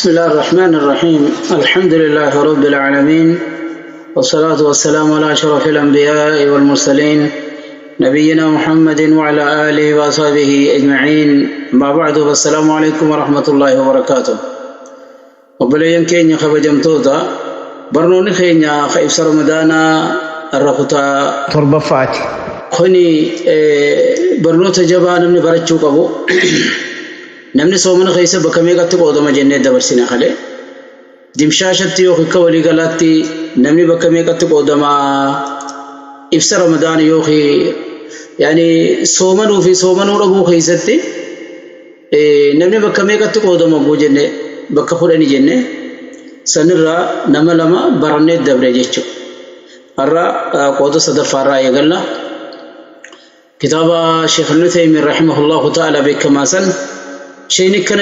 بسم الله الرحمن الرحيم. الحمد لله رب العالمين، والصلاة والسلام على أشرف الأنبياء والمرسلين، نبينا محمد وعلى آله وأصحابه أجمعين. ما بعد، فالسلام عليكم ورحمة الله وبركاته. Obboleeyyan keenya kabajamtoota, barnoonni keenya ka ibsa Ramadaanaa irra kutaa torbaffaati. Kuni barnoota jabaa namni barachuu qabu. Namni soomana keessa bakka meeqatti qoodama jennee dabarsina kale. Dimshaashatti yookiin akka waliigalaatti namni bakka meeqatti qoodama? Ibsa Ramadaana yookiin yaani soomanuu fi soomanuu dhabuu keessatti namni bakka meeqatti qoodama buu jenne, bakka 10 jenne. Sanirraa nama lama barannee dabre jechuudha. Har'a qooda sadaffaarraa eegalla. Kitaaba Sheekh Al-Uthaymin rahimahullahu ta'ala beekamaa san شيء كان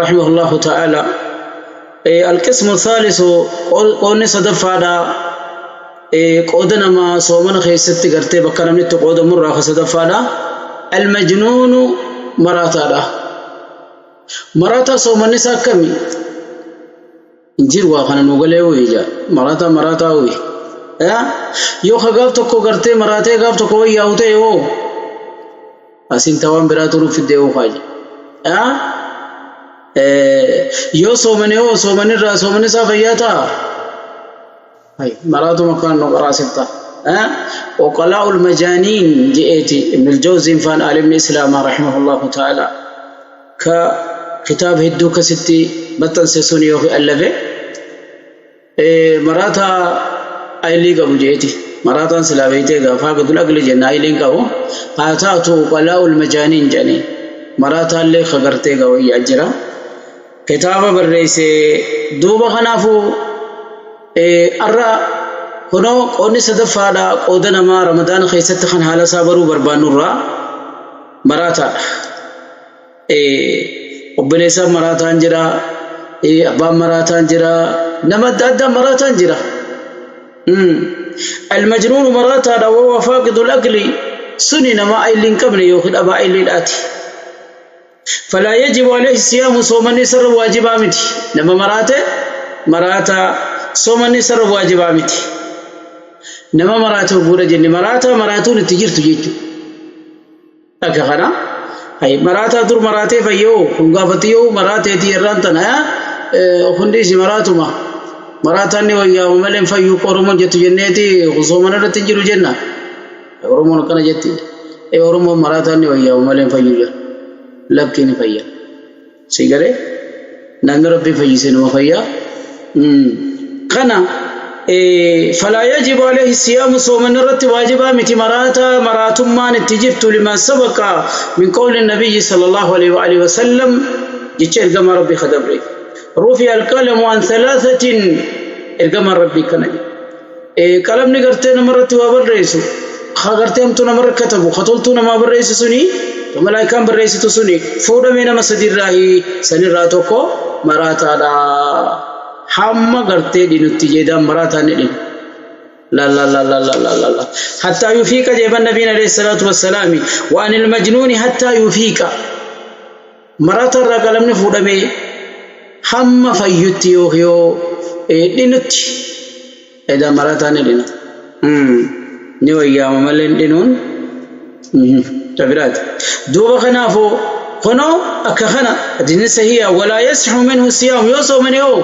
رحمه الله تعالى. القسم الثالث، qoonni sadaffaadha. Qooda nama soomana keessatti gartee bakka namni itti qoodamurraa ka sadaffaadha. المجنون, maraataadha. Maraataa soomanni isaa akkami? Hin jiru, waa kana nu galee wayii jaa. Maraataa maraataa wayii. Yoo ka gaaf tokko gartee maraatee gaaf tokko wayyaa'u ta'e hoo, asiin tawaan biraa turuuf fiddee hoo kaaja. Yoo soomane hoo, soomanirraa soomanni isaa fayyaa ta'a? Maraatuma kan nu qaraasifta. عقلاء المجانين je'eeti ابن الجوزي فان عالم الإسلام رحمه الله تعالى ككتاب هدو كستي maxxanse sun yookiin allafe. Maraataa aylii qabu jeeti. Maraataan silaa beeytee gaafaa gadul aqli jenna, ayliin qabu haa taatu. عقلاء المجانين jedhanii maraataallee ka gartee gawayyaa jira, kitaaba barreesse. Duuba kanaafuu arra kunoo qoonni sadaffaadha. Qooda namaa Ramadaana keessatti kan haala isaa baruu barbaannurraa maraataadha. Obboleessaan maraataan jira, abbaan maraataan jira, nama adda addaa maraataan jira. المجنون maraataadha. وهو فاقد العقل, suni nama ayli hin qabne yookiin dhabaa ayliidhaati. فلا يجب عليه الصيام, soomanni isarra waajibaa miti. Nama maraate, maraataa soomanni isarra waajibaa miti. Nama maraate fuudha jenne, maraataa maraatuun itti jirtu jechuudha. Akka kana maraataa dur maraatee fayyoo kun gaafatti yoo maraateetii irraan tana hundi isi maraatuma. Maraataan ni wayyaa'u malee fayyuu Oromoon jettu jenneeti soomana irratti hin jiru jenna. Oromoon akkana jetti. Oromoon maraataan ni wayyaa'u malee fayyuu jedha. Lakki, ni fayya. Si galee, namni Rabbi fayyise nama fayyaa. Kana فلا يجب عليه الصيام, صوم الرت واجبا متي مراتا مراتمان اتجبت لما سبق من قول النبي صلى الله عليه وآله وسلم, jecha ergama Rabbi khadabri. رفع القلم عن ثلاثة, ergama Rabbi kana qalamni gartee namarratti waa barreessu, gartee hamtuu namarra katabu, katoltuu namaa barreessu suni, malaayikaan barreessitu suni fuudhamee nama sadirraahi. Sanirraa tokko maraataadha. Hamma gartee dhinutti jedhaan maraataan ni dhinu. لا لا لا لا لا لا لا لا، حتى يفيق جيب النبي عليه الصلاة والسلام. وعن المجنون حتى يفيق. Maraataa irraa qalamni fuudhamee hamma fayyutti yoo dhinutti. Edaa maraataan ni dhina. Ni wayyaama malee hin dhinuun tabiraati. Duuba kanaafuu kunoo akka kana hadiisni sahiha. ولا يصح منه الصيام, yoo soomane hoo,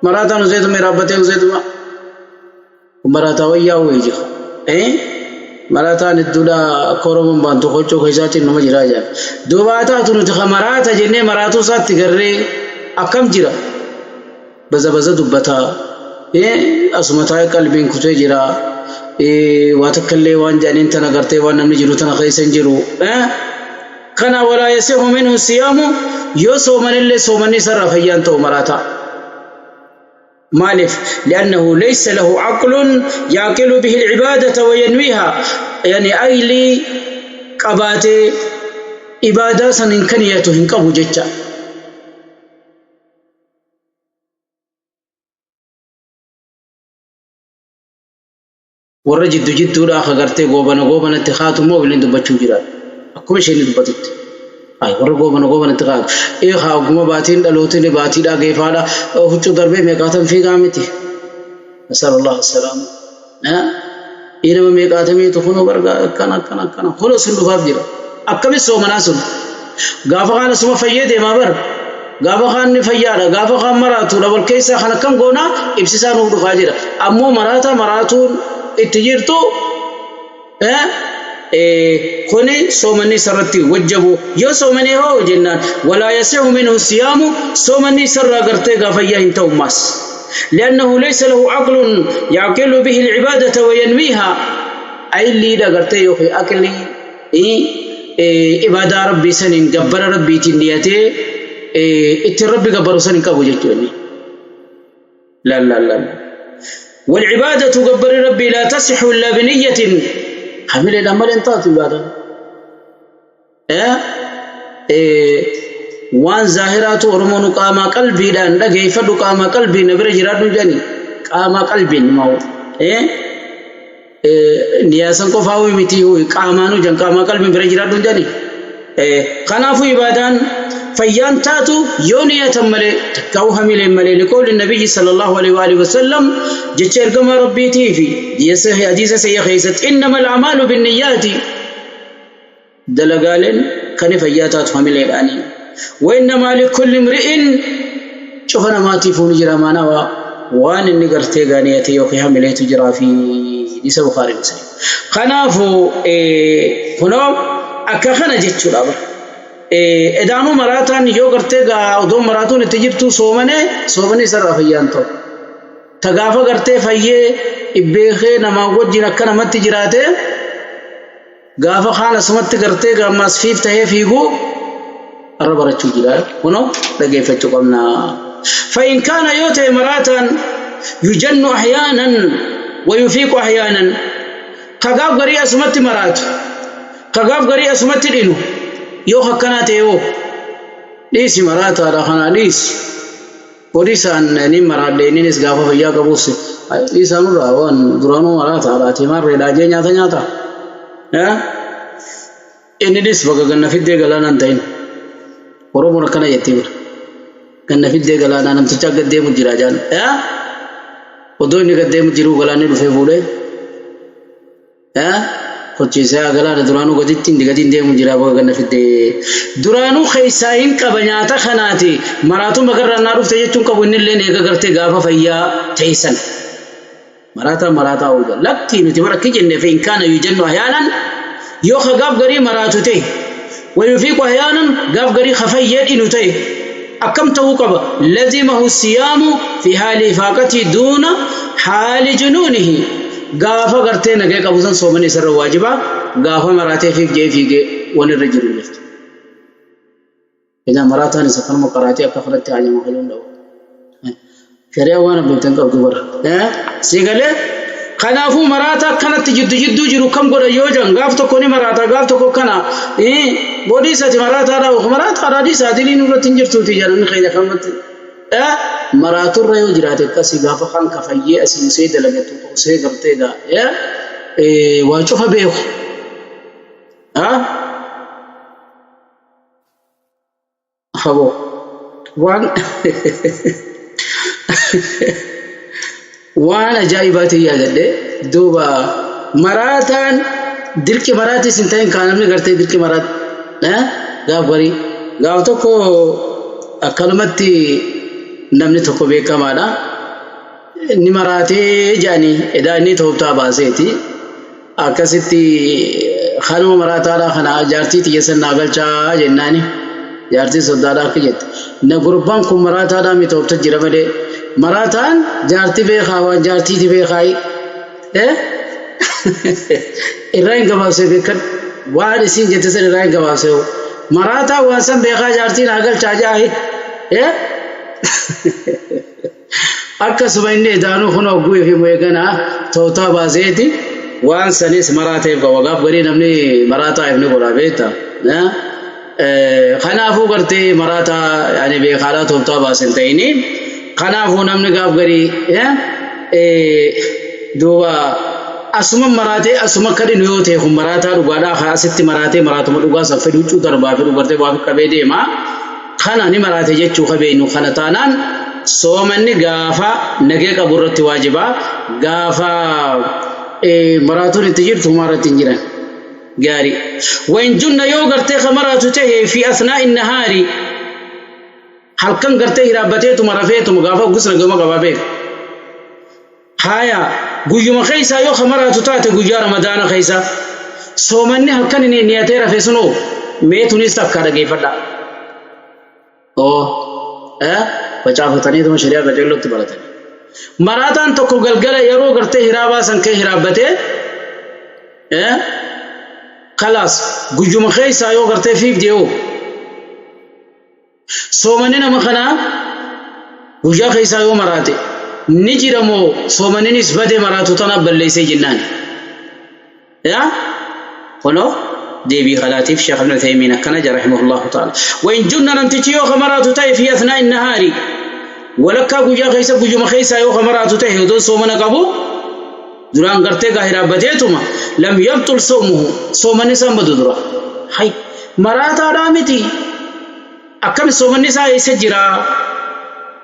maraataan useetuma raabbatee useetuma maraataa wayyaa wayii jira. Maraataan hedduudha, akka Oromoon baantu qoccoo keessaatiin nama jiraa jira. Duuba haa taatu, nuti ka maraata jennee maraatuu isaatti garree akkam jira. Baza baza dubbataa. Asuma taa'ee qalbiin kutee jira. Waa takka illee waan jedhaniin tana gartee waan namni jiru tana keessa hin jiru. Kana ولا يصح منه الصيام, yoo soomanillee soomanni isarraa fayyaan ta'u maraataa. Maaliif? لأنه ليس له عقل يعقل به العبادة وينويها, يعني aylii qabaatee ibaadaa san hin kaniyatu hin qabu jecha. Warra jiddu jidduudhaa ka gartee goobana goobanatti haatu immoo waliin dubbachuu jira. Akkuma isheen dubbatutti. Ay warra goobana goobanatti kaa'atu. Ee haa ogguma baatiin dhalootiin baatiidhaa geefaadha huccuu darbee meeqaatan fiigaa miti. Nasallallahu salaama. Ee nama meeqaatamiitu kunoo bargaa akkana akkana akkana kunoo sun dhufaaf jira. Akkamis soomanaa sun. Gaafa kaan asuma fayyee deemaa bar. Gaafa kaan ni fayyaadha. Gaafa kaan maraatuudha. Wal keessaa kan akkam goonaa ibsisaa nuuf dhufaa jira. Ammoo maraataa maraatuun itti jirtu kuni soomanni isarratti wajjabu yoo soomanee hoo jennaan walaa yasihu minhu siyaamu soomanni isarraa gartee gaa fayyaa hin ta'u maas لأنه ليس له عقل يعقل به العبادة وينميها أي اللي دا غرتي يوخي أكلي إبادة ربي سنين جبر ربي تنياتي إت ربي جبر سنين كابو جتوني لا لا لا والعبادة جبر ربي لا تصح إلا بنية حمل الأمر انتهت عبادة waan zaahiraatu Oromoon qaamaa qalbiidhaan dhageeffadhu qaamaa qalbii na bira jiraadhu jedhani qaamaa qalbiin maa'u niyaasan qofaa miti qaamaanuu jan qaamaa qalbiin bira jiraadhu jedhani kanaafuu ibaadaan fayyaan taatu yoo niyatan malee takkaa'uu hamileen malee liqooli nabiyyi sallallahu alaihi wa alihi wasallam jecha ergamaa rabbiitii fi hadiisa sayya keessatti innama al'amaalu binniyyaati dalagaaleen kan fayyaa taatu hamileedhaanii وإنما لكل امرئ cufa namaatiifuu ni jira maanawaa waan inni gartee gaaniyate yookiin hamileetu jiraa fi isa Bukaarii Muslim. Kanaafuu kunoo akka kana jechuudha bara. Edaanuu maraataan yoo gartee gaa odoo maraatuun itti jirtu soomanee soomanii isarraa fayyaan ta'u. Ta gaafa gartee fayyee ibbeekee namaa wajjin akka namatti jiraate gaafa kaan asumatti gartee gaammaas fiif tahee fiiguu irra barachuu jira. Kunoo dhageeffachuu qabna. فإن كان يوتي مراتا يجن أحيانا ويفيق أحيانا كغاف غري أسمت مرات كغاف غري أسمت دينو يو خكنا تيو dhiisi maraataadha kana dhiisi Polisaan ni maraadhe inninis gaafa fayyaa qabus dhiisaa nurraa waan duraanuu maraataadha ati marreedha jee nyaata nyaata. Inninis baga ganna fiddee galaanaan ta'in. Oromoon akkana jettee bira. Ganna fiddee galaanaa namticha gad deemu jira jaan. Odoo inni gad deemu jiruu galaanni dhufee fuudhee. Kochiisee galaana duraanuu gaditti inni gadiin deemu jira baga ganna fiddee. Duraanuu keessaa hin qaba nyaata kanaati maraatuun bagarraa naa dhufte jechuun qabu inni illee eega gartee gaafa fayyaa teessan. Maraataa maraataa oola. Lakkii nuti bara akki jenne fi in kaana yujannu ahyaanan yoo ka gaaf garii maraatu ta'e wayufiiqu ahyaanan gaaf garii ka fayyee dhinu ta'e akkam ta'uu qaba lazimahu siyaamu fi haali ifaaqatii duuna haali junuunihi gaafa gartee nagee qabu san soomani isarra waajiba gaafa maraatee fiif jee fiigee wan irra jiru hin jirtu. Egaa maraataan isa kanuma qaraatee akka kanatti haajama hajuun dhabu. Shari'aa waan abboottan qabdu bara. Si galee kanaafuu maraata akkanatti jiddu jidduu jiru kam godha yoo jedhan gaaf tokko ni maraata gaaf tokko kana boodii isaati maraataadha maraataadha dhiisaa diliin irratti hin jirtuuti jedhan keenya kanumatti. Maraaturra yoo jiraate akkasii gaafa kaan kafayyee asii usee dalagatu usee gartee gaa waa cufa beeku. Haboo waan waan ajaa'ibaatiin yaadadhe duuba maraataan dirqi maraatis hin ta'in kaan namni gartee dirqi maraat gaaf garii gaaf tokko akkanumatti namni tokko beekamaadha inni maraatee jedhanii edaa inni tooftaa baaseeti Akkasitti kanuma maraataadhaa kana jaartii tiyya san naa galchaa jennaani jaartiin soddaadhaa akka jette na gurbaan kun maraataadhaa miti obta jira malee maraataan jaarti beekaa waan jaartiiti beekaayi irraa hin gabaabsee beekan waan isiin jette san irraa hin gabaabsee maraataa waan san beekaa jaartii naa galchaa jaahi Akkasuma inni edaanuu kun hogguu fi eegana tooftaa baaseeti waan sanis maraateef qaba. Gaaf garii namni maraataa ifni godha beekta. Kanaafuu gartee maraataa yaani beekaadhaa tooftaa baase hin ta'ini. Kanaafuu namni gaaf garii duuba Asuma maraatee asuma kadhinu yoo ta'e kun maraataa dhugaadhaa haa asitti maraatee maraatuma dhugaa san fedhu huccuu darbaa fedhu gartee waa qabee deema. Kana ni maraate jechuu ka beeynu kana taanaan soomanni gaafa nagee qabu irratti waajiba gaafa maraatuun itti jirtu humaa irratti hin jiran. Gaarii. Wain junna yoo gartee ka maraatu ta'e fi asnaa'i nahaari halkan gartee hiraabbateetuma rafeetuma gaafa hoggus nagama qabaa beeka. Haaya guyyuma keessaa yoo ka maraatu taate guyyaa ramadaana keessa soomanni halkan inni niyatee rafe sunoo mee tunis takka dhageeffadha. Oo facaafataniituma shari'aa qaceellootti baratanii. Maraataan tokko galgala yeroo gartee hiraabaa san kee hiraabbatee kalaas guyyuma keessaa yoo gartee fiigde hoo Soomanni nama kanaa guyyaa keessaa yoo maraate ni jira moo soomanninis bade maraatu tanaaf balleessee jennaan. Yaa kunoo deebii kanaatiif Sheekh Ibn Uthaymiin akkana jedha rahimahullahu ta'ala. Wain junna namtichi yoo ka maraatu ta'e fi athnaa'i nahaari walakkaa guyyaa keessa guyyuma keessaa yoo ka maraatu ta'e odoon soomana qabu duraan gartee gaa hiraabbateetuma lam yabxul sawmuhu soomanni isaan badu dura. Hay maraataadhaa miti akkami soomanni isaa eessa jira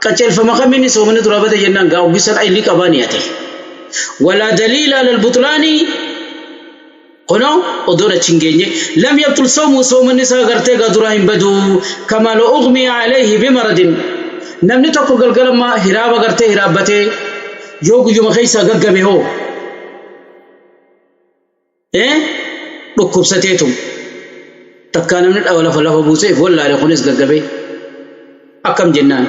qaceelfama kamiin soomanni duraa bade jennaan gaa oggisan ayli qabaa niyate. Walaa daliila alal butlaanii kunoo odoon achi hin geenye lam yabxul sawmu soomanni isaa gartee gaa duraa hin badu kamaa loo ughmiya alayhi bimaradin namni tokko galgala hiraaba gartee hiraabbatee yoo guyyuma keessaa gaggabe hoo dhukkubsateetum takkaa namni dhawa lafa lafa buusee if wallaale kunis gaggabee akkam jennaan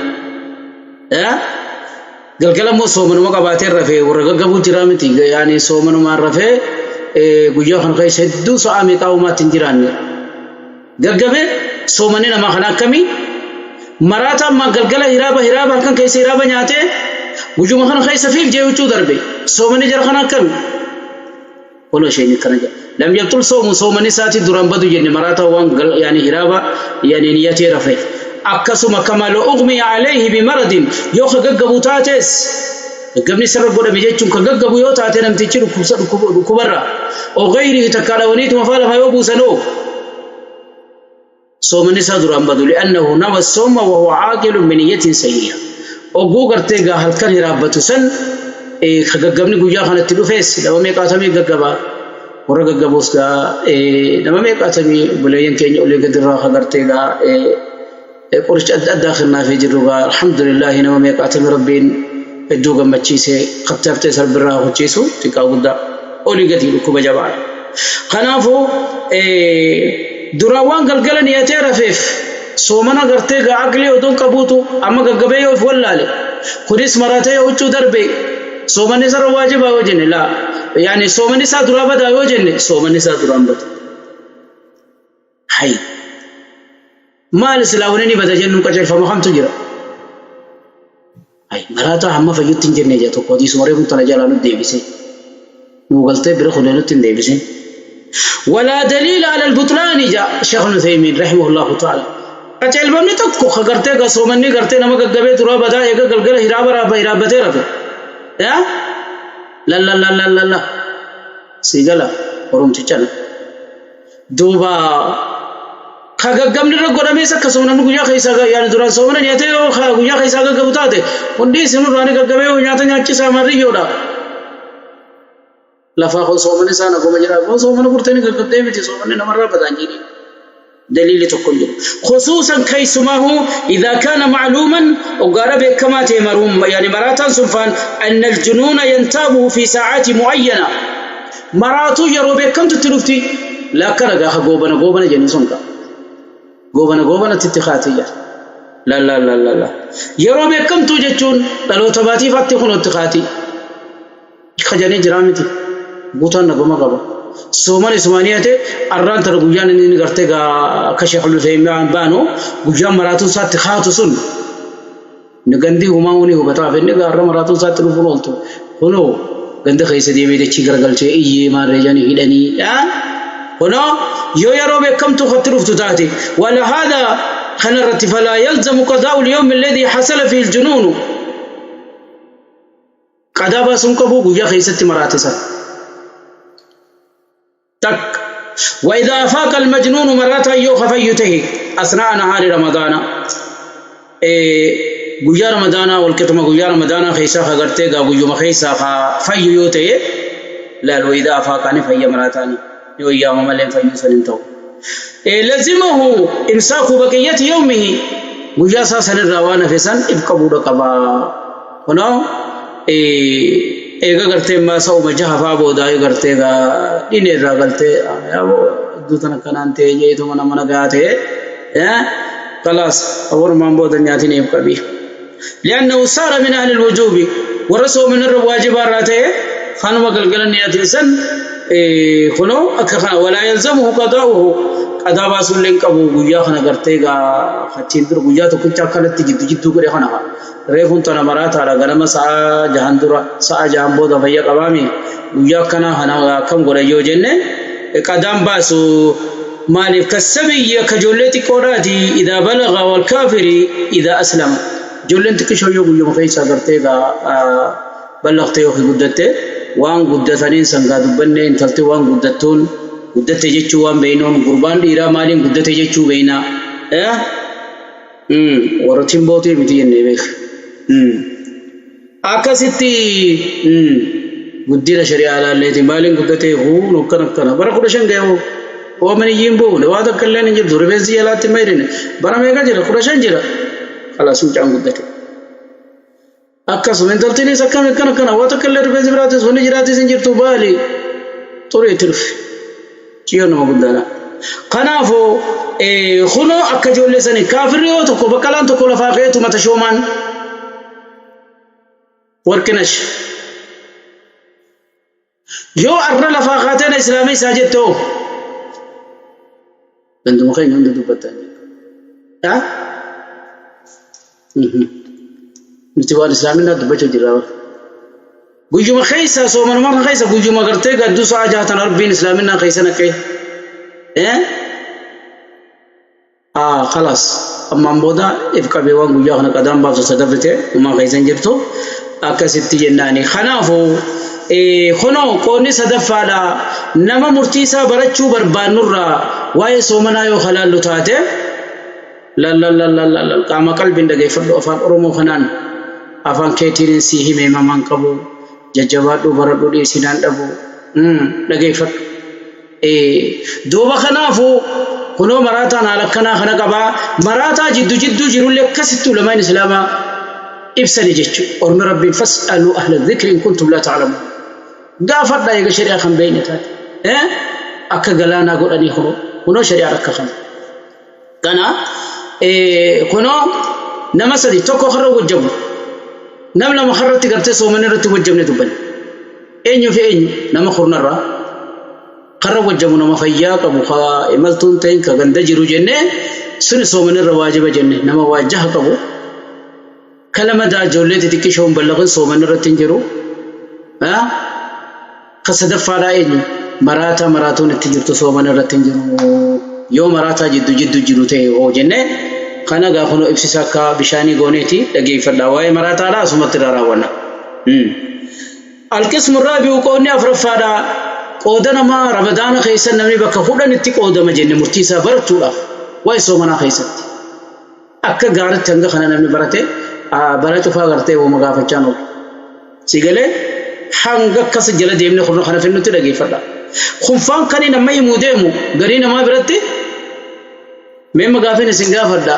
galgala immoo soomanuma qabaatee rafee warra gaggabuu jiraa miti yaani soomanumaan rafee guyyaa kana keessa hedduu sa'aa meeqaa uumaatti hin jiraanne gaggabee soomanni namaa kana akkamii maraataa ammaa galgala hiraaba hiraaba halkan keessa hiraaba nyaatee guyyuma kana keessa fiif jee huccuu darbe soomanni jara kana akkami Kunoo isheen akkana jedha. Lam yabxul soomu soomanni isaatii duraan badu jenne maraataa waan yaani hiraaba yaani niyatee rafe. Akkasuma kama loo ughmiya alayhi bimaradin yoo ka gaggabu taates gaggabni sirra godhame jechuun ka gaggabu yoo taate namtichi dhukkubsa dhukkubarra o gayrihi takkaa dhawaniituma faa lafa yoo buusanoo soomanni isaa duraan badu li'annahu nawa sooma wa huwa caaqilun biniyyatin sayyi'a ogguu gartee gaa halkan hiraabbatu san ka gaggabni guyyaa kanatti dhufees nama meeqaatamii gaggaba warra gaggabuus gaa nama meeqaatamii obboleeyyan keenya olii gadirraa ka gartee gaa qoricha adda addaa kennaafii jirru gaa alhamdulillaahi nama meeqaatamii rabbiin hedduu gammachiise kattee haftee sarbirraa huchiisu xiqqaa guddaa olii gadi dhukkuba jabaadha. Kanaafuu duraan waan galgala niyatee rafeef soomana gartee gaa aqlii odoon qabuutu amma gaggabee yoo if wallaale kunis maratee yoo huccuu darbe soomanni isarra waajibaa yoo jenne laa yaani soomanni isaa duraa badaa yoo jenne soomanni isaa duraan bada. Hay maal silaa wani ni bada jennuun qajeelfama kamtu jira. Hay maraataa hamma fayyutti hin jenne jaa tokko hadiisuma reefuun tana jalaa nu deebisee. Nuu galtee bira kunee nutti hin deebisin. Walaa daliila alal butlaani jaa Sheekh Ibn Uthaymiin rahimahullahu ta'ala. Qajeelfamni tokko ka gartee gasoomanni gartee nama gaggabee duraa badaa eega galgala hiraaba raaba hiraabbatee rafe. Yaa lallallallalla sii gala oromtichana. Duuba ka gaggabni irra godhamees akkasuma namni guyyaa keessaa yaani duraan soomana nyaatee yoo ka guyyaa keessaa gaggabu taate hundi isinirraa ni gaggabee yoo nyaata nyaachisaa marriyyoodha. Lafaa koo soomani isaa nagoma jira. Koo soomana gurtee ni gaggabdee miti soomanni namarraa badaan jedhee. Daliilli tokko hin jiru. Khusuusan keessumaahu idhaa kaana macluuman oggaadha beekamaa ta'e maruum yaani maraataan sun faan anna aljunuuna yantaabuhu fi saacaati mu'ayyana. Maraatuu yeroo beekamtutti dhufti. Lakkana gaafa goobana goobana jennu sun kaa. Goobana goobanatti itti kaatee jira. La la la la la. Yeroo beekamtuu jechuun dhaloota baatiif atti kun itti kaati. Kajanii jiraa miti. Guutaan naguma qaba. Sooman isumaanii hate arraan tana guyyaan inni gartee gaa akka Sheekh Ibn baanu guyyaan maraatuun isaatti kaatu sun Inni gandi humaa ni hubataaf inni gaarra maraatuun isaatti dhufuun ooltu. Kunoo ganda keessa deemee dachii garagalchee iyyee maarree jedhanii hidhanii. Kunoo yoo yeroo beekamtuu katti dhuftu taate wala haadha kanarratti falaa yalzamu qadaa'u al-yawm alladhi hasala fihi al-junuunu. Qadaa baasuun qabu guyyaa keessatti maraate sana. Takka. وإذا أفاق المجنون مرات yoo ka fayyu tahe أثناء نهار رمضان guyyaa Ramadaanaa walqixuma guyyaa Ramadaanaa keessaa ka gartee gaa guyyuma keessaa ka fayyu yoo ta'e laal وإذا أفاق ni fayya maraataani yoo yaama malee fayyuu san hin ta'u. لزمه إمساك بقية يومه guyyaa isaa sanirraa waan hafe san if qabuudha qaba. Kunoo eega gartee immaa sa'uma jaha faa boodaa gartee gaa dhine irraa galtee iddoo tana akkanaan ta'e jeetuma nama nagaa ta'e خلاص warumaan booda nyaatiin if qabi. لأنه صار من أهل الوجوب warra soomana irra waajibaa irraa ta'e kanuma galgala niyaatiin san kunoo akka kana ولا يلزمه قضاؤه qadaa baasuullee hin qabu guyyaa kana gartee gaa achiin dura guyyaa tokkicha akkanatti jidduu jidduu godhe kana reefuun tana maraataadha ganama sa'a jahan dura sa'a jahan booda fayya qabaami guyyaa akkanaa kana akkam godha yoo jenne qadaan baasu maaliif كالصبي akka ijoollee xiqqoodhaati إذا بلغ والكافر إذا أسلم ijoolleen xiqqishoo yoo guyyuma keessa gartee gaa ballaqte yookiin guddatte waan guddataniin sangaa dubbanne intalti waan guddattuun guddatte jechuu waan beeynoon gurbaan dhiiraa maaliin guddate jechuu beeynaa warra timbootee miti jennee beeka akkasitti guddina shari'aa laalleeti maaliin guddate huun akkana akkana bara 15 ga'e hoo oomaniyyiin buune waa takka illee hin jirtu rifeensi jalaatti maydine bara meeqa jira 15 jira خلاص mucaan guddate akkasuma intaltiinis akkam akkana akkana waa takka illee rifeensi biraatis wanni jiraatis hin jirtu baali xurii itti dhufe ciyyoo nama guddaadha. Kanaafuu kunoo akka ijoollee sanii kaafirri yoo tokko baqqalaan tokko lafaa ka'eetu mata shoomaan warqinash yoo arra lafaa kaateen islaamii isaa jette hoo ganduma keenya hunda dubbattaa jechuudha. Nuti waan islaaminaa dubbachuu jirra. Guyyuma keessa soomanuma keessa guyyuma gartee gadduu sa'a jaatan rabbiin islaaminaa keessa naqee. خلاص ammaan booda if qabee waan guyyaa kana qadaan baaftu sadaffite uumaa keessa hin jirtu akkasitti jennaani. Kanaafuu kunoo qoonni sadaffaadha nama murtii isaa barachuu barbaannurraa waa'ee soomanaa yoo halaallu taate lallallallallal qaama qalbiin dhageeffadhu afaan Oromoo kanaan afaan keetiin sii himee mamaan qabu jajjabaadhu baradhu dhiisinaan dhabu dhageeffadhu. Duuba kanaafuu kunoo maraataan haala akkanaa kana qabaa maraataa jiddu jidduu jirullee akkasitti ulamaan islaamaa ibsani jechuudha. Ormi rabbiin فاسألوا أهل الذكر إن كنتم لا تعلمون. Gaafadha eega shari'aa kan beekne taate. Akka galaanaa godhanii kunoo kunoo shari'aan akka kana. Kana kunoo nama sadi tokko karra wajjabu nam lama karratti gartee soomanii irratti wajjabne dubbanne. Eenyu fi eenyu nama kurnarraa karra wajjabu nama fayyaa qabu ka imaltuun ta'in ka ganda jiru jennee suni soomanirra waajiba jenne nama waajjaha qabu ka lama daa ijoollee xixiqqishoo hin ballaqin soomanirratti hin jiru. Ka sadaffaadhaa eenyu maraataa maraatuun itti jirtu soomanirratti hin jiru yoo maraataa jiddu jiddu jiru ta'e hoo jennee kana gaa kunoo ibsisa akka bishaanii gooneeti dhageeffadha waa'ee maraataadhaa asumatti irraa raawwanna. القسم الرابع qoodni afuraffaadha qooda namaa Ramadaana keessa namni bakka 10tti qoodama jenne murtii isaa barachuudhaaf waa'ee soomanaa keessatti. Akka gaaritti hanga kana namni barate bara cufaa gartee wooma gaafachaa oolu. Si galee hanga akkas jala deemne kun kana finnutti dhageeffadha. Kunfaan kan nama himuu deemu garii namaa biratti meemma gaafiin isin gaafadha.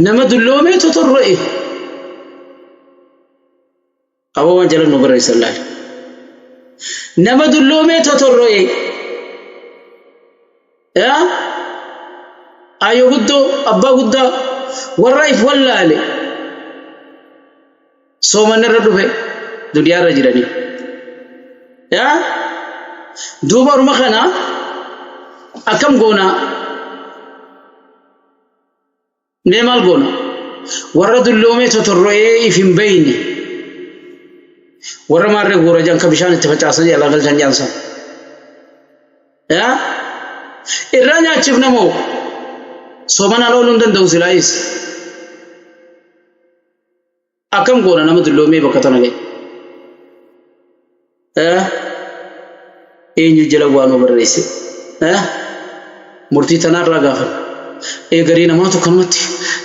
Nama dulloomee totorro'e. Aboo waan jala nu barreessan laal. Nama dulloomee totorro'e. Yaa ayyoo guddoo abbaa guddaa warra if wallaale soomanni irra dhufe duniyaarra jiranii. Yaa duuba orma kana akkam goonaa? Mee maal goona? Warra dulloomee totorro'ee if hin beeyne warra maarree guura jan ka bishaan itti facaasanii alaa galchan jaansan. Yaa irraa nyaachifna moo soomanaan ooluu hin danda'u silaayis. Akkam goona nama dulloomee bakka tana ga'e? Eenyu jala waa nu barreesse? Murtii tanaarraa gaafan. Ee garii namaatu kanumatti.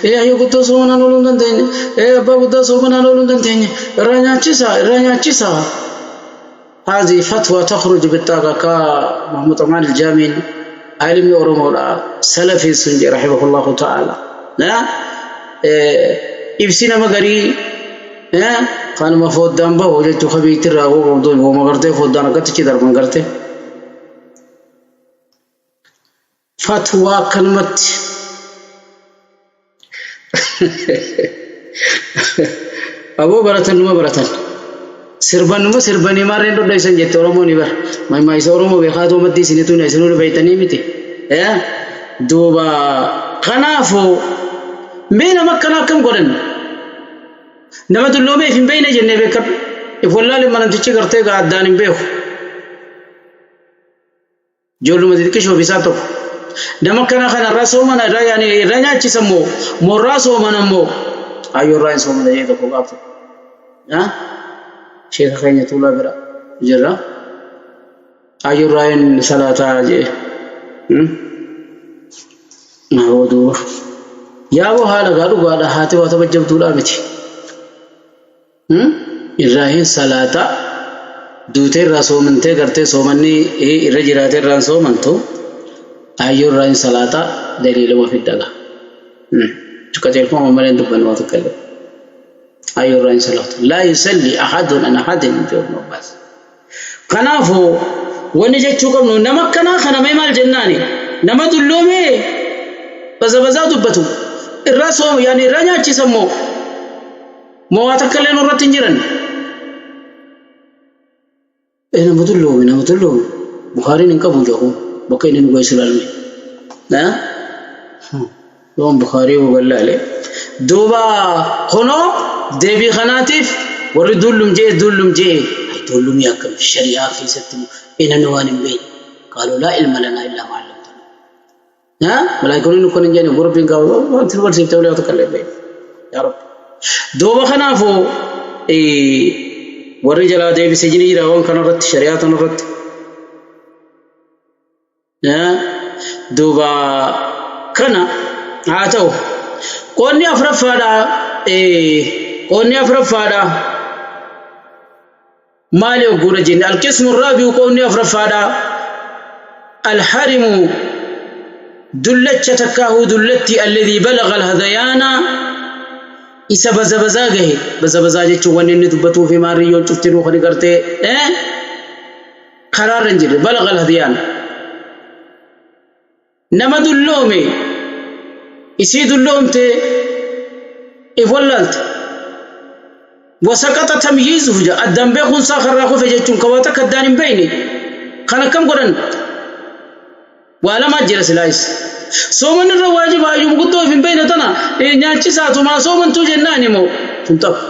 Ee ayyoo guddoo soomanaan ooluu hin dandeenye. Ee abbaa guddaa soomanaan ooluu hin dandeenye. Irraa nyaachisa, irraa nyaachisa. هذه فتوى تخرج بالطاقة كا محمد أمان الجامين عالم أورمولا سلفي سنجي رحمه الله تعالى. لا ibsi nama garii kanuma foddaan bahu jechuu kabiitirraa hooma gartee foddaan akkatti achi darban gartee. Fatwaa akkanumatti. Aboo baratan numa baratan. Sirban numa sirbanii maarreen dhodhoysan jette Oromoo ni bara. Mammaa isa Oromoo beekaatoo maddii isinitu na isinuu beeytanii miti. Duuba kanaafuu mee nama akkanaa akkam godhan? Nama dulloomee if hin beeyne jennee beekadhu. If wallaalee namtichi gartee gaa addaan hin beeku. Ijoolluma xixiqqishoo fi isaa tokko. Nama akkana kana irraa soomana irraa yaani irraa nyaachisa moo moo irraa soomana moo ayyoo irraa hin soomana jee tokko gaaf tokko. Sheeka keenya tuulaa bira jirra. Ayyoo irraa hin salaataa jee. Naawoo duuba. Yaaboo haala gaa dhugaadha haati waa tabajjabduudhaa miti. Irraa hin salaata duutee irraa soomantee gartee soomanni irra jiraatee irraan soomantu aayyoo irraa hin salaata daliiluma fiddaga. Qajeelfama malee hin dubbannu waa tokko illee. Aayyoo irraa hin salaatu. Laa yusalli ahadun an ahadin jedhu Ibn Abbaas. Kanaafuu wanni jechuu qabnu nama akkanaa kana mee maal jennaani? Nama dulloomee bazabazaa dubbatu irraa soomu yaani irraa nyaachisa immoo moo waa takka illee nurratti hin jiran. Ee nama dulloome nama dulloome Bukaariin hin qabu jedhu bakka inni nu geessu ilaalme. Yoon Bukaarii huballaale. Duuba kunoo deebii kanaatiif warri dullum jee dullum jee dullumii akkam shari'aa keessatti inani waan hin beekne qaaluu laa ilma lanaa illaa maa allamtana. Malaayikoonni nu kan hin jenne rabbiin gaafa wanti nu barsiifte malee tokko illee hin beekne. Yaa Rabbi. Duuba kanaafuu warri jalaa deebise jini jira waan kanarratti shari'aa tanarratti. Duuba kana haa ta'u qoonni afuraffaadha qoonni afuraffaadha maali ogguudha jenne alqismu raabi'u qoonni afuraffaadha alharimu dullacha takkaahuu dullatti alladhii balaga alhadayaana isa bazabazaa gahe bazabazaa jechuun wanni inni dubbatuu fi maarriyyoon cuftinuu kan gartee karaarra hin jirre balaga alhadiyaan nama dulloome isii dulloomte if wallaalte wasaqaxa tamyiizuhu jedha addaan beekuun isaa karraa kufe jechuun ka waa takka addaan hin beekne kan akkam godhan waa lamaa jira silaayis sooman irra waajiba hayyuma guddoo if hin beekne tana nyaachisaatumaa soomantuu jennaan immoo tun tapha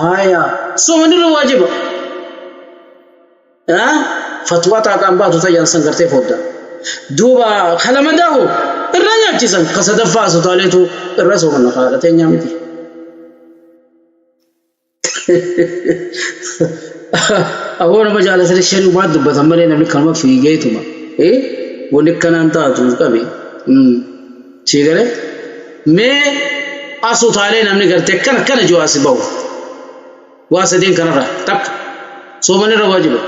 haaya sooman irra waajiba Fatwaa xaaqaan baatu tayyaan san gartee fodda. Duuba kalamadaahu irra nyaachisan ka sadaffaa asutaaleetu irra soomanna kaadha teenyaa miti. Aboo nama jaalatanii shanii waan dubbatan malee namni kanuma fiigeetuma. Wanni akkanaan taatu qabi. Sii galee mee asutaalee namni gartee akkana akkana jiru as bahu. Waa sadeen kanarraa takka sooman irra waajiba.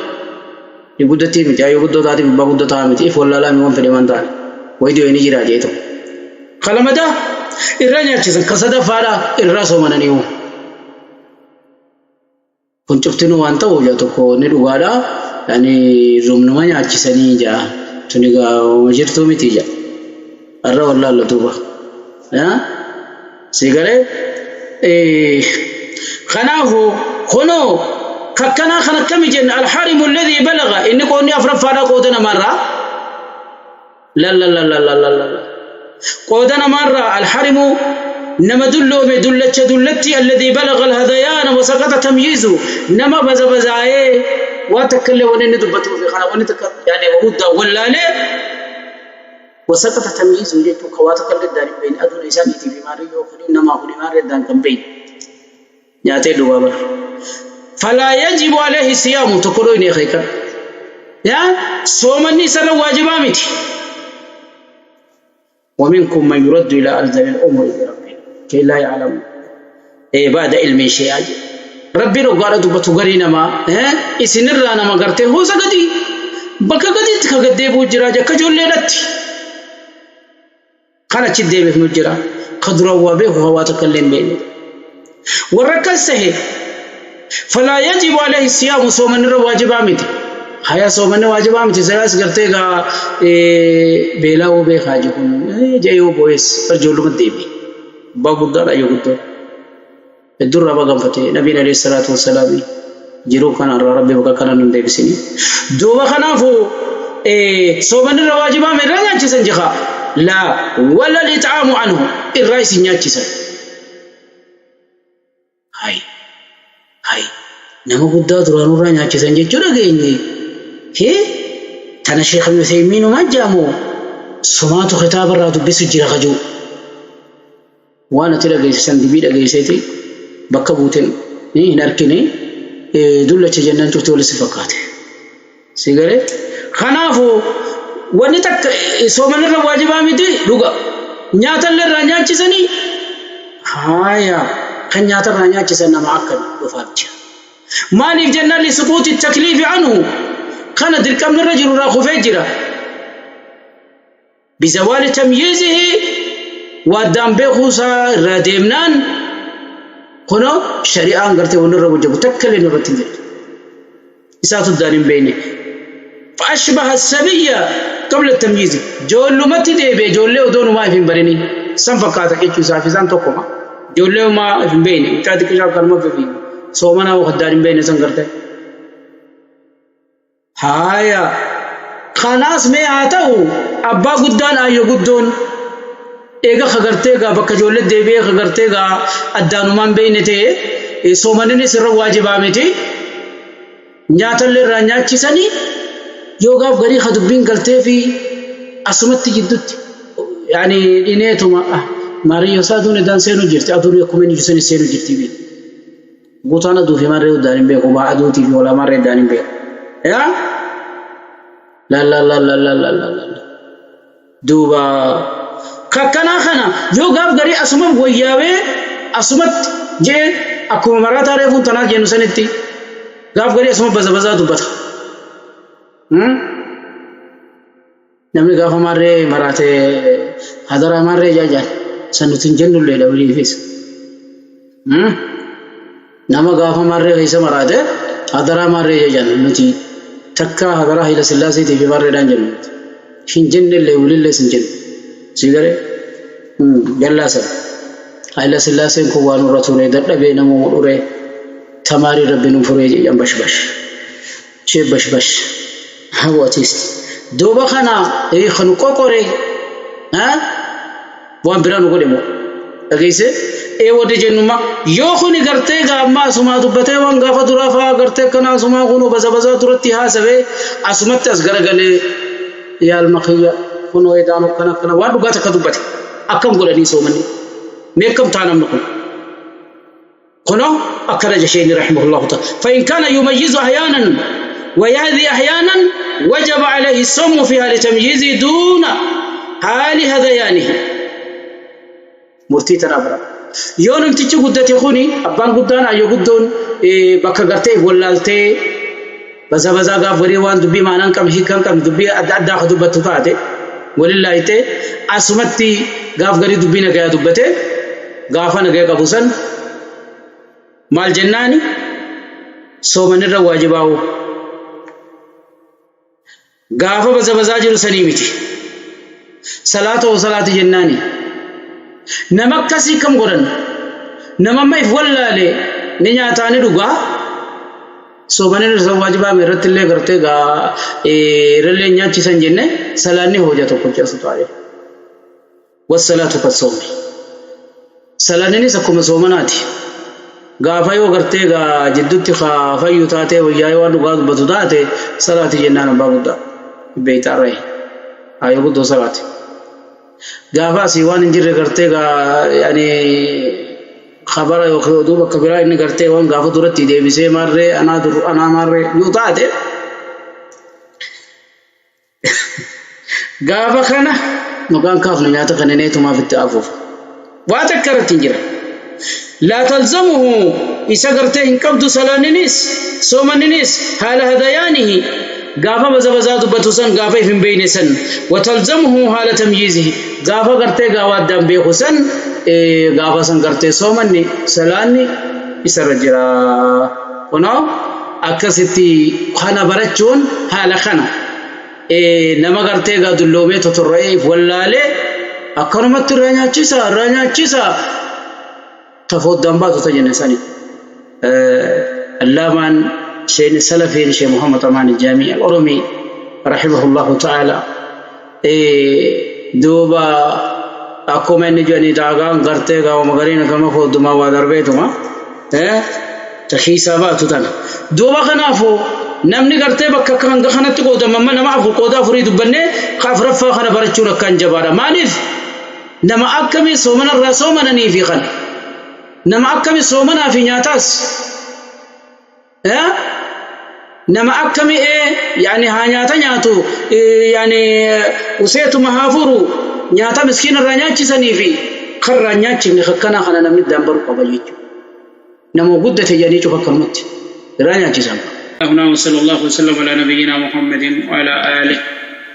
Ni guddattii miti ayyoo guddoo taatiif abbaa guddoo ta'aa miti if wallaalaa mi waan fedhe waan ta'an wayii du'e ni jira jee tokko. Ka lamadaa irraa nyaachisan ka sadaffaadhaa irraa soomananii hoo. Kun cuftinuu waan ta'u jaa tokko ni dhugaadha yani rumnuma nyaachisanii jaa tuni gaa jirtuu miti jaa. Irra wallaalla duuba. Si galee kanaafu kunoo kakkanaa kan akkami jenna alharimu alladhii balaga inni qoonni afuraffaadha qooda namaarraa lallallallallallaalla qooda namaarraa alharimu nama dulloome dullacha dullatti alladhii balaga alhadayaana wasaqata tamyiizu nama bazabazaayee waan takka illee wanni inni dubbatuufi kana wanni takka yaani huddaa wallaalee Wasaqata tamyiizuhu jechuun ka waa takka illee addaan hin beeyne aduun eessaa dhiitii fi maarree yoo kuni namaa kuni maarree addaan kan beeyne nyaatee dhugaa bar. Falaa yajibu alayhi siyaamu tokko dhoyne akeekadhu. Yaa soomanni isarra waajibaa miti. ومنكم من يرد إلى أرذل العمر بربه كي لا يعلم إيه بعد علم شيئا. Rabbiin hoggaadha dubbatu garii namaa isinirraa nama gartee hoosa gadii bakka gadiitti ka gad deebi'u jira, akka ijoolleedhatti kan achi deebifnu jira, ka duraan waa beeku hawaa takka illee hin beekne. Warra akkas tahe falaa yajibu alayhi siyaamu, soomanni irra waajibaa miti. Haya, soomanni waajibaa miti. Silaas gartee gaa beelaa'uu beekaa jiru jee yoo boo'es ijoolluma deebi. Abbaa guddaadha yoo guddoo. Heddurraa baganfate Nabiin alayhi salaatu wassalaam jiruu kanarraa Rabbi bakka kana nun deebisini. Duuba kanaafuu soomanni irra waajibaa irraa nyaachisan jecha laa wala lixaamu anhu irraa isin nyaachisan. Hay hay, nama guddaa duraanuu irraa nyaachisan jechuu dhageenye. Hee, tana Sheekh Useymiinumaa jaamoo sumaatu kitaaba irraa dubbisu jira kajuu. Waan ati dhageessisan dubbii dhageesseeti bakka buuteen hin argine, dullacha jennaan cufti walitti fakkaate. Si galee? Kanaafuu wanni takka soomanirra waajibaa miti dhuga. Nyaatallee irraa nyaachisanii haaya, kan nyaatarraa nyaachisan nama akka dhufaaf jira. Maaliif jennaan, lisuquuti takliifi anhu, kana dirqamni irra jiru irraa kufee jira. Bizawaali tamyiizihi, waaddaan beekuusaa irraa deemnaan, kunoo shari'aan gartee wanni irra wajjabu takka illee irratti hin jirtu. Isaatu addaan hin beekne. فأشبه الصبي قبل التمييز, joollumatti deebi'e, ijoollee odoo numaa if hin barini san fakkaata jechuu isaa fi isaan tokkoma. Ijoollee umaa if hin beekne, mucaa xiqqishaa akkanuma fifi soomanaa addaan hin beekne san gartee. Haaya. Kanaas mee haa ta'u, abbaa guddaan ayyo guddoon eega kagartee gaa bakka ijoollee deebi'ee kagartee gaa addaanumaan beekne ta'e, soomanninis irra waajibaa miti. Nyaatallee irraa nyaachisanii yoo gaaf garii ka dubbiin galtee fi asumatti jidduutti yaani dhineetuma maariyyoo isaa aduun idaan seenuu jirti, aduun akkuma inni jiru seenuu jirti beeku. Guutaan aduu fi marree uddaan hin beeku, baa aduutii fi hoolaa marree iddaan hin beeku. Yaa la la la la la la la la, duuba kakkanaa kana yoo gaaf garii asuma wayyaawee asumatti jee, akkuma maraataa reefuun tanaas jennu sanitti gaaf garii asuma baza bazaa dubbata. Namni gaafa marree maraate hadaraa marree jaajaan san nuti hin jennullee dhabaliifis. Nama gaafa marree keessa maraate hadaraa marree jaajaan, nuti takka hadaraa Hayila Sillaaseetii fi marreedhaan jennu nuti. Hin jennellee, wulillees hin jennu. Si garee? Jallaa sana. Hayila Sillaaseen kun waan nurra ture dadhabee namuu dhuree tamaarii rabbi nu furee jedhan bashbash. Chee bashbash. Hawwatiist. Duuba kana kan qoqore waan biraa nu godhe moo dhageesse ee warri jennuma yoo kuni gartee gaamma asumaa dubbatee waan gaafa duraa fa'aa gartee akkana asumaa kunuu baza bazaa duratti haasawee asumatti as garagalee yaalma kiyya kunoo edaan akkana akkana waan dhugaa takka dubbate akkam godhanii soomanni mee akkam ta'a namni kun? Kunoo akkana jesheenii rahimahullahu ta'ala: فإن كان يميز أحيانا ويهذي أحيانا وجب عليه الصوم في حال تمييزه دون حال هذيانه. Murtii tana bira yoo namtichi guddate kuni, abbaan guddaan ayyo guddoon bakka gartee wallaaltee baza bazaa gaaf garii waan dubbii maanaan qabne, hiikaan qabne, dubbii adda addaa ka dubbattu taate walillaayitee asumatti gaaf garii dubbii nagayaa dubbate, gaafa nagaya qabu san maal jennaani? Soomanirra waajibaa'u gaafa baza bazaa jiru sanii miti. Salaata hoo salaati jennaani. Nama akkasii kam godhan? Nama amma if wallaale ni nyaataa ni dhugaa, soomanirra isa waajibaa irratti illee gartee gaa irrallee nyaachisan jenne, salaanni hooja tokko jesu taa'e. Wassalaatu kassoomi. Salaanninis akkuma soomanaati. Gaafa yoo gartee gaa jidduutti kaa fayyu taatee wayyaa'ee waan dhugaa dubbatu taate, salaati jennaan abbaa guddaa. Beeytaarrayi. Ayoo guddoo salaati. Gaafa asii waan hin jirre gartee gaa yaani khabara yookiin oduu bakka biraa inni gartee waan gaafa duratti deebisee marree anaa dur anaa marree yoo taate. Gaafa kana maqaan kaafnu nyaata kennineetumaaf itti afuufa. Waa takka irratti hin jiran. Laa talzamuhu isa gartee hin qabdu salaanniniis soomanniniis haala hadayaanihi gaafa bazabazaa dubbatu san gaafa if hin beeyne san wa talzamuhu haala tamyiizihi gaafa gartee gaawa addaan beeku san gaafa san gartee soomanni salaanni isarra jira. Kunoo akkasitti kana barachuun haala kana. Nama gartee egaa dulloomee totorra'ee if wallaalee akkanumatti irraa nyaachisa irraa nyaachisa tafooddaan baatu ta jenne sani. Allaamaan sheen salafiin shee Muhammad Amaan Jaamii Al-Oromii rahimahullahu ta'ala duuba akkuma inni jedhanii daagaan gartee gaawama gariin akkama fooddumaa waa darbeetuma ta kiisaa baatu tana. Duuba kanaafuu namni gartee bakka akka hanga kanatti qoodama amma nama afur qooda afurii dubbannee ka afraffaa kana barachuun akkaan jabaadha. Maaliif nama akkamii soomanarraa soomananii fi kana nama akkamii soomanaa fi nyaataas nama akkamii ee yaani haa nyaata nyaatu yaani useetuma haa furu nyaata miskiina irraa nyaachisanii fi karraa nyaachifne akkanaa kana namni dambaru qaba jechuudha. Nama guddate jedhanii cufa akkanumatti irraa nyaachisan. هنا وصلى الله وسلم على نبينا محمد وعلى آله.